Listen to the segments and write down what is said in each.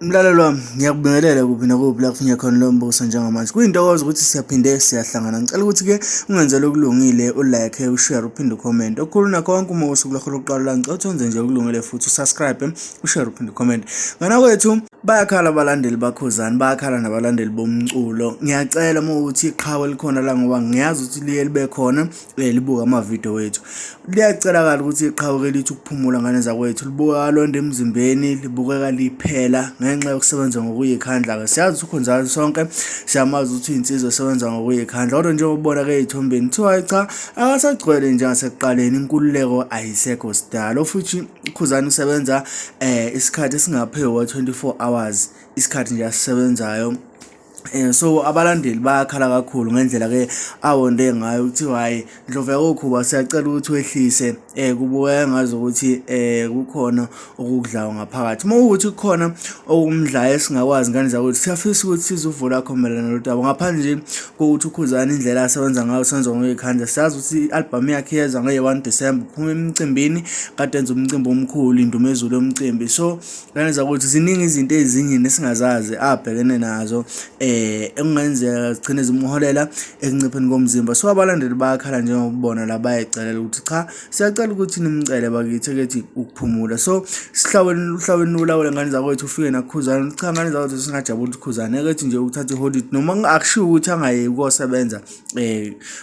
Mlaleli wami, ngiyakubingelela kuphi nakuphi la kufinye khona lo mbuso njengamanje. Kuyintokozo ukuthi siyaphinde siyahlangana. Ngicela ukuthi-ke ungenzele okulungile, ulike, ushare, uphinde ucomment. Okukhulu nakho konke uma usuku lwakho lokuqala la, ngicela ukuthi wenze nje okulungile futhi usubscribe, ushare, uphinde ucomment. Ngana kwethu, bayakhala abalandeli baKhuzani, bayakhala nabalandeli bomculo. Ngiyacela uma ukuthi iqhawe likhona la ngoba ngiyazi ukuthi liye libe khona libuka amavidiyo wethu. Liyacelakala ukuthi iqhawe lithi ukuphumula ngane zakwethu libukeka londa emzimbeni libukeka liphela ngenxa yokusebenza ngokuyikhandla-ke. Siyazi ukuthi uKhuzani sonke siyamazi ukuthi uyinsizwa esebenza ngokuyikhandla kodwa njengoba ubona-ke ey'thombeni kuthiwa hhayi cha akasagcwele njengasekuqaleni inkululeko ayisekho sidalo futhi uKhuzani usebenza isikhathi esingaphezu kwa-24 hours isikhathi nje asisebenzayo. So abalandeli bayakhala kakhulu ngendlela ke awonde ngayo kuthiwa hhayi Ndlovu yakoKhuba siyacela ukuthi wehlise kubukeka ngazi ukuthi kukhona okukudlayo ngaphakathi. Uma kuwukuthi kukhona okumdlayo esingakwazi ngane zakwethu siyafisa ukuthi size uvo lwakho mayelana nalolu daba ngaphandle nje kokuthi uKhuzani indlela asebenza ngayo usenza ngokuyikhandla. Siyazi ukuthi i-albhamu yakhe iyeza ngeyi-1 December uphuma emcimbini kade enza umcimbi omkhulu indumezulu yomcimbi so Ngane zakwethu ziningi izinto ezinye nesingazazi abhekene nazo ekungenzeka zigcine zimholela ekuncipheni komzimba. So abalandeli bayakhala njengokubona la bayayicelela ukuthi cha siyacela ukuthi nimcele bakithi ekethi ukuphumula. So sihlaweni uhlaweni ulawule ngane zakwethu ufike nakuKhuzani cha ngane zakwethu singajabula ukuthi Khuzani ekethi nje ukuthatha iholidi noma akushiwo ukuthi angayeki kosebenza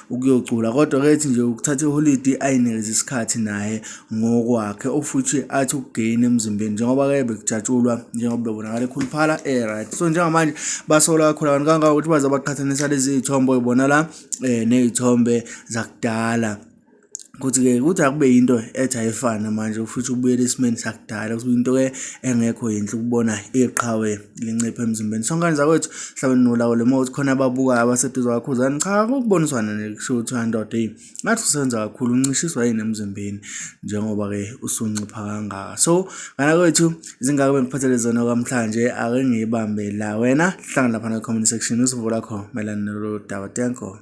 ukuyocula kodwa kethi nje ukuthatha iholidi ayinikeze isikhathi naye ngokwakhe ofuthi athi ukugeyina emzimbeni njengoba-ke bekujatshulwa njengoba bebonakala ekhuluphala e-right so njengamanje basola kakhulu abantu kangangokuthi baze baqhathanisa lezi zithombe oyibona la ney'thombe zakudala kuthi-ke kuthi akube yinto ethi ayifane manje futhi ubuyele esimeni sakudala kuthi into-ke engekho yinhle ukubona iqhawe lincipha emzimbeni so ngane zakwethu mhlawumbe nolawule uma kuthi khona ababukayo abaseduze kakhuzani cha kukuboniswana nje kusho ukuthi ndoda eyi ngathi usebenza kakhulu uncishiswa yini emzimbeni njengoba-ke usuncipha kangaka so ngane kwethu zingaka bengiphathele zona kwamhlanje ake ngiyibambe la wena hlangana lapha na-comment section usivo lakho mayelana nalolu daba tenko.